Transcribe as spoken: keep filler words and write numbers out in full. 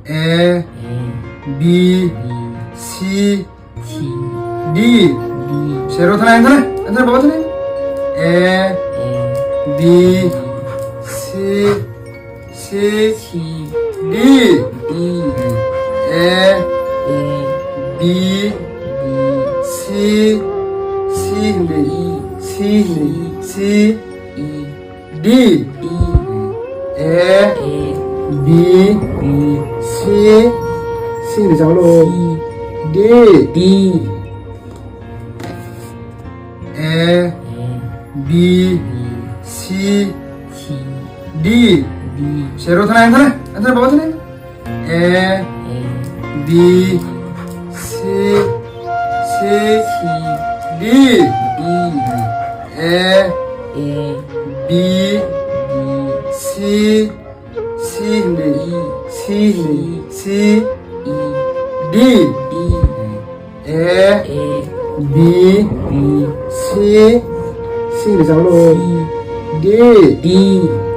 A, B, C, D. Sero thana, enthana, enthana, baba thana. A, B, C, C, D. A, B, C, C, C, D. A, B, C, C ni jalo D. A, B, C, D. Sero thana, enthana, enthana, baba thana. A, B, C, C, D. A, B, C, C, C, D. A, B, C, C ni jalo D.